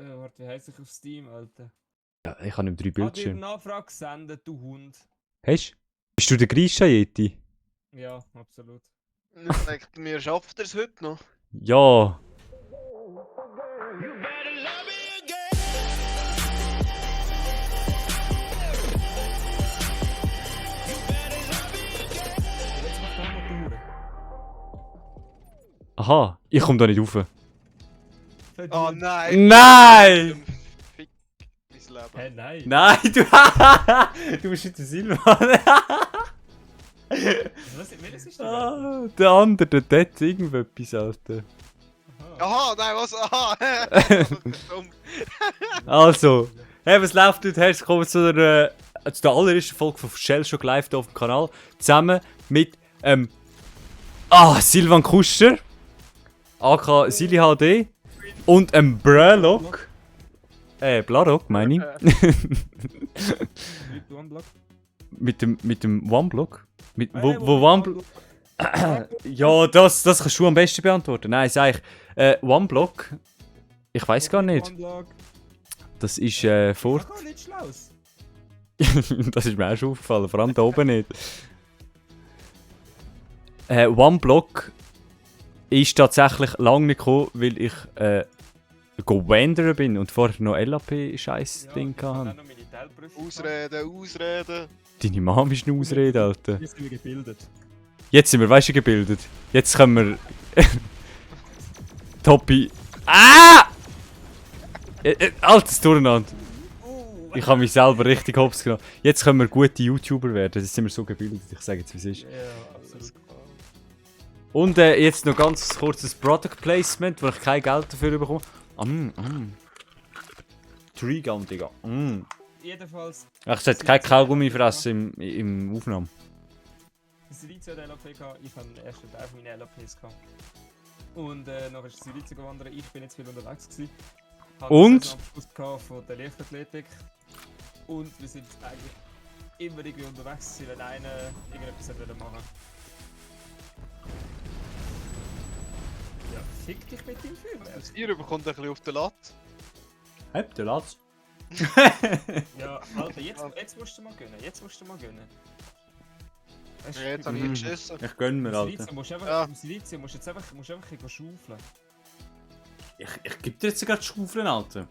Warte, wie heisst ich auf Steam, Alter? Ja, ich habe ihm 3 Hat dir eine Bildschirme. Nachfrage gesendet, du Hund? Hast du? Bist du der Grisha Yeti? Ja, absolut. Ich denke, mir schafft er es heute noch. Ja. Jetzt macht er mal die Hure. Aha, ich komme da nicht rauf. Oh nein! Nein! Fick mein Leben. Hä, nein. Nein, du bist nicht der Silvan. Welches ist der? Ah, der andere, der hat irgendetwas, Alter. Aha, nein, was? Aha! Dumm. Also, hey, was läuft heute? Herzlich willkommen zu der allerersten Folge von Shell Shock live hier auf dem Kanal. Zusammen mit Silvan Kuscher, aka Silly HD und Bralock. Blarok meine ich. Mit One-Block. mit dem One-Block. Wo One-Block. Ja, das kannst du am besten beantworten. Nein, sag ich. One-Block. Ich weiß gar nicht. One-Block. Das ist vor. Ach, nicht schlaus. Das ist mir auch schon aufgefallen, vor allem da oben nicht. One-Block ist tatsächlich lange nicht gekommen, weil ich wandern bin und vorher noch LAP-Scheiß-Ding hatte. Ausreden. Deine Mama ist eine Ausrede, Alter. Jetzt sind wir gebildet. Jetzt sind wir, weißt du, gebildet. Jetzt können wir. Toppi. Ah! Altes Durcheinander. Ich habe mich selber richtig hops genommen. Jetzt können wir gute YouTuber werden. Jetzt sind wir so gebildet. Ich sage jetzt, wie es ist. Ja, absolut. Und jetzt noch ganz kurzes Product Placement, wo ich kein Geld dafür bekomme. Trigun, Digga. Jedenfalls. Ich sollte kein Kaugummi fressen im Aufnahme. Silicia der LAP gehabt, ich habe den ersten Teil von meinen LAPs gehabt. Und nachher ist Silicia gewandert, ich bin jetzt viel unterwegs gewesen. Hatte Und? einen Abschluss gehabt von der Leichtathletik. Und wir sind eigentlich immer irgendwie unterwegs gewesen, wenn einer irgendetwas wollte machen. Ja, fick dich mit dem Film. Das Tier bekommt ein bisschen auf den Latt. Habt ihr Latz? Ja, Alter, jetzt musst du mal gönnen, jetzt musst du mal gönnen. Weißt du, Jetzt habe ich geschissen. Ich gönn mir, Alter. Silicia musst du einfach, Ja. im Silicia musst du jetzt einfach schaufeln. Ich geb dir jetzt gerade Schaufeln, Alter.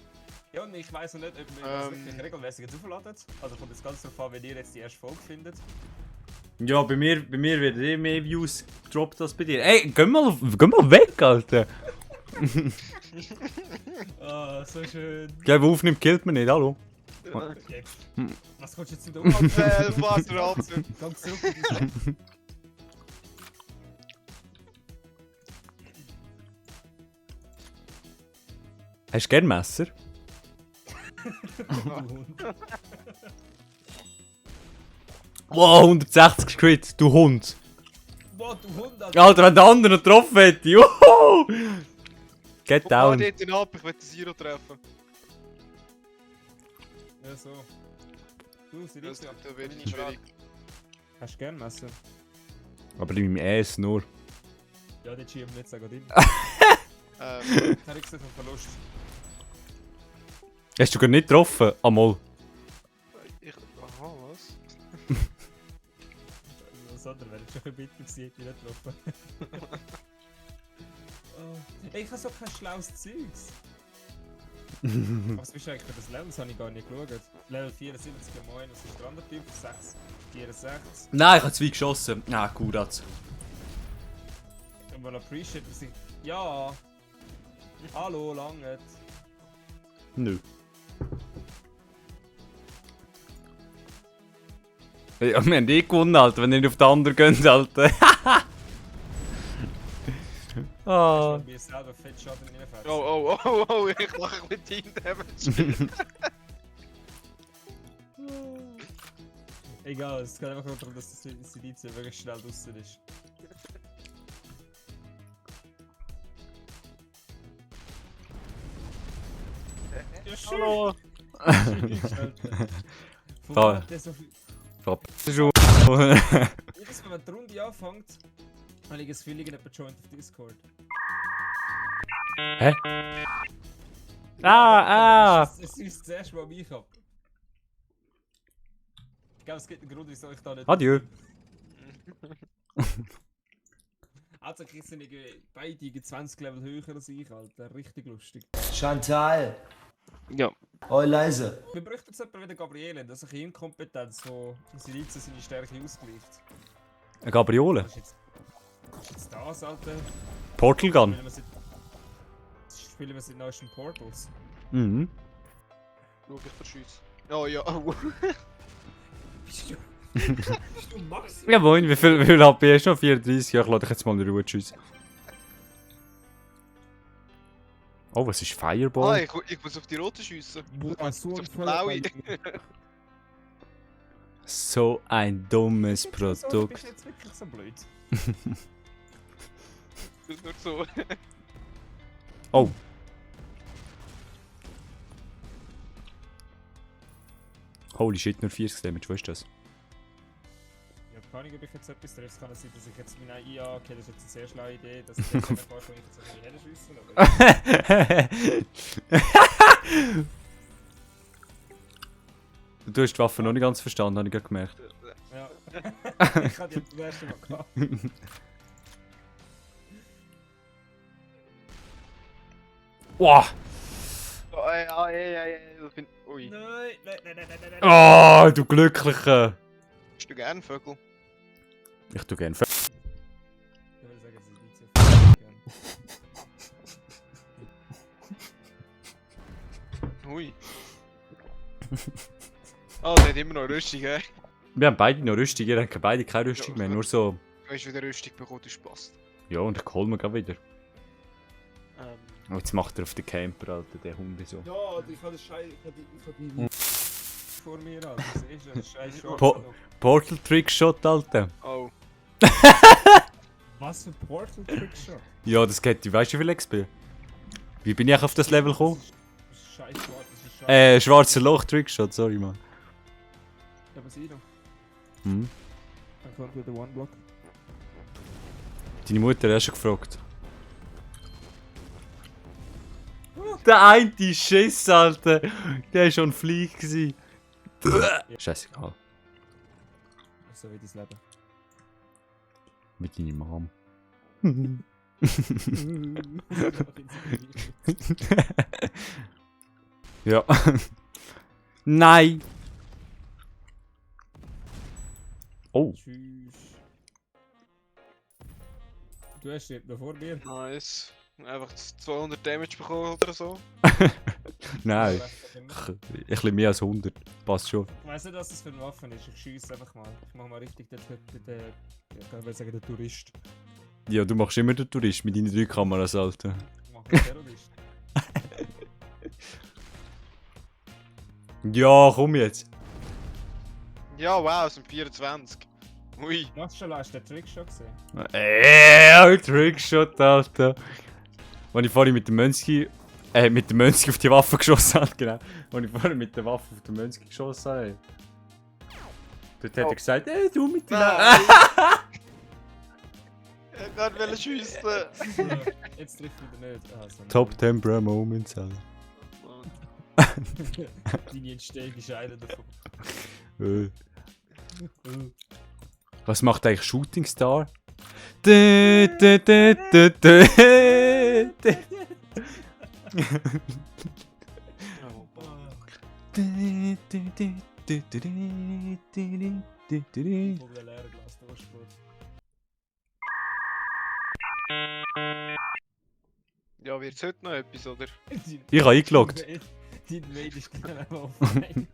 Ja, und ich weiss noch nicht, ob wir das wirklich regelmäßig jetzt aufladen. Also kommt jetzt ganz darauf an, wenn ihr jetzt die erste Folge findet. Ja, bei mir werden eh mehr Views gedroppt als bei dir. Ey, geh mal weg, Alter. Ah, so schön. Wer aufnimmt, killt man nicht, hallo. Was kommst du jetzt nicht um? Was Ratio. Ganz zurück. Hast du gern Messer? Wow, 160 Crit, du Hund. Boah, du Hund, Alter, wenn der andere noch getroffen hätte. Juhu! Get Guck mal down. dort hin ab, ich will den Zero treffen. Ja, so. Du, Das Silicia, wird wenig schwierig. hast du gern Messer? Aber in meinem Ass nur. Ja, die schieben nicht, sag ich. Ähm, Ich habe gesagt, Verlust. Hast du gar nicht getroffen? Einmal. aha, was? Das andere wäre schon ein bisschen gewesen, hätte ich nicht getroffen. Ey, ich habe so kein schlaues Zeugs. Was bist du eigentlich für das Level? Das habe ich gar nicht geschaut. Level 74, ja moin, was ist der andere Typ? 6, 64. Nein, ich habe 2 geschossen. Ah, gut, das. Und mal appreciate, dass ich... Ja! Hallo, lange. Nö. Ja, wir haben eh gewonnen, Alter, wenn ihr nicht auf den anderen geht, Alter. Ah. Ich mir selber fett Schaden reinfällt. Oh, ich mache mit Team Damage. Egal, es geht einfach nur darum, dass das Silicia wirklich schnell draussen ist. Ja, schön. Hallo. Warum hat der so viel... Schon. Jedes Mal, wenn die Runde anfängt, habe ich das Gefühl, irgendjemand joint auf Discord. Hä? Ah! Es ist das erste Mal mich ab. Ich glaube, es gibt einen Grund, wieso ich da nicht. Adieu. Also, ich sind beide 20 Level höher als ich, Alter. Richtig lustig. Chantal, Ja. oh leise. Wir bräuchten jetzt jemanden wie der Gabriele, dass sich Inkompetenz von Siliza seine Stärke ausgleicht. Eine Gabriole. Was ist jetzt das, Alter? Portal Gun. Spielen wir seit neuesten Portals. Mhm. Schau, ich verschieße. Oh ja. Oh. Bist du Max? Ja moin, wie viel HP hast du noch? 34? Ja, ich lade dich jetzt mal in Ruhe, tschüss. Oh, was ist Ah, Fireball? ich muss auf die rote schiessen. Boah, so Auf die blaue. So ein dummes Du Produkt. bist jetzt wirklich so blöd. Nur so. Oh. Holy shit, nur 40 Damage, wo ist das? Ja, keine Ahnung, ob ich jetzt etwas treffe. Kann es sein, dass ich jetzt meine IA, okay, das ist jetzt eine sehr schlaue Idee, dass ich jetzt einfach schon jetzt auf meine Hände schiessen, oder? Du hast die Waffe noch nicht ganz verstanden, habe ich gerade gemerkt. Ja. Ich hatte die das erste Mal gehabt. Wow! Oh, das bin... Ui. Nein, nein. Oh, du Glücklicher! Hast du gern Vögel? Ich tu gern. Ich würde sagen, es ist nicht so viel. Ui. Ah, der hat immer noch Rüstung, hä? Wir haben beide noch Rüstung, ihr habt beide keine Rüstung mehr, nur so. Du hast wieder Rüstung bekommen, das passt. Ja, und ich hol mir gerade wieder. Ähm, Oh, jetzt macht er auf den Camper, Alter, der Hund so. Ja, ich habe das Scheiß. Ich habe die. Vor mir, Alter. Siehst du, das Scheiß Po- Portal Trickshot, Alter. oh. Was für Portal Trickshot? Ja, das geht, weißt du wie viel XP? Wie bin ich auf das Level gekommen? Das ist scheiß schwarz, das ist scheiß. Schwarzer Loch Trickshot, sorry man. Ja, was ich noch? Hm. Dann kommt wieder One-Block. Deine Mutter hat schon gefragt. Der eine Schiss, Alter! Der war schon ein Flieg. Scheißegal. So wie dein Leben. Mit deiner Mom. Ja. Nein! Oh. Tschüss. Du hast ihn vor mir. Nice. Einfach 200 Damage bekommen oder so. Nein. Ein bisschen mehr als 100. Passt schon. Ich weiss nicht, was das für eine Waffe ist. Ich schieße einfach mal. Ich mach mal richtig den ich will sagen, den Tourist. Ja, du machst immer den Tourist mit deinen 3 Kameras, Alter. Ich mach den Terrorist. Ja, komm jetzt. Ja, wow, es sind 24. Ui. Was schon hast du den Trickshot gesehen? Trickshot, Alter. Als ich vorhin mit dem Mönski auf die Waffe geschossen habe, genau. Als ich vorhin mit der Waffe auf den Mönski geschossen habe. Dort hat er gesagt, du mit deiner... Nein. Ich wollte gerade schiessen. Jetzt trifft wieder nicht. Ah, so Top 10 Bra Moments, Alter. Deine Entstehung ist einer davon. Was macht eigentlich Shooting Star? Dö, dö, dö, dö, dö, dö. Vom leeren Glas Durchspurt. Ja, wird's heute noch etwas, oder? Ich habe eingeloggt. Dein Mail ist genau offline.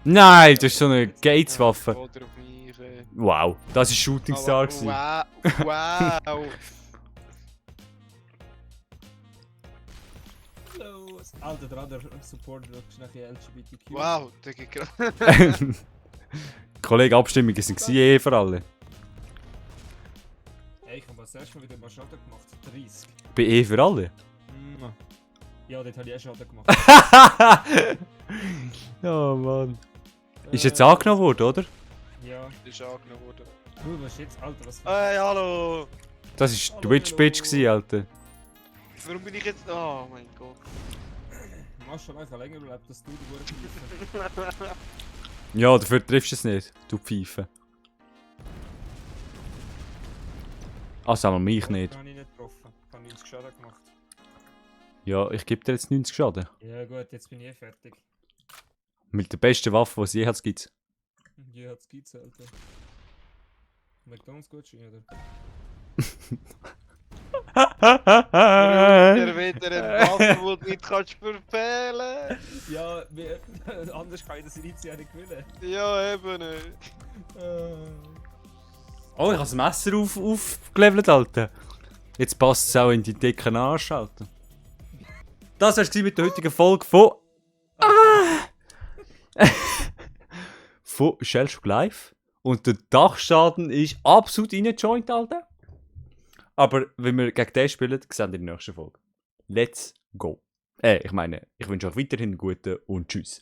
Nein, das ist so eine Gates-Waffe. Oder auf mich. Wow, das war Shooting Star. gewesen. Wow. Wow. Hallo. Alter, der andere Supporter ist nachher LGBTQ. Wow, der geht gerade. Kollege, Abstimmungen sind für alle. Hey, ich habe das erste Mal wieder mal Schaden gemacht. 30. Bei für alle? Ja, dort habe ich auch Schaden gemacht. Ja, Mann. Ist jetzt angenommen worden, oder? Ja. Das ist angenommen worden. Was ist jetzt? Alter, was für... Hey, hallo! Das war Twitch-Bitch, gewesen, Alter. Warum bin ich jetzt... Oh mein Gott. Maschallah, ich habe länger überlebt, dass du die Wurden Ja, dafür triffst du es nicht, du Pfeife. Also aber mich nicht. habe ich nicht getroffen. Ich habe 90 Schaden gemacht. Ja, ich gebe dir jetzt 90 Schaden. Ja gut, jetzt bin ich fertig. Mit der besten Waffe, die es je gibt. Ja, das gibt's, Alter. McDonalds-Gutschein, oder? Der wieder eine Waffe, die du nicht kannst verfehlen. Ja, anders kann ich das Initial nicht gewinnen. Ja, eben nicht. Oh, ich habe das Messer aufgelevelt, Alter. Jetzt passt es auch in die dicken Arsch, Alter. Das war's mit der heutigen Folge von... von Shellshock Live. Und der Dachschaden ist absolut reingejoint, Alter. Aber wenn wir gegen den spielen, sehen wir in der nächsten Folge. Let's go. Ich meine, ich wünsche euch weiterhin einen guten und tschüss.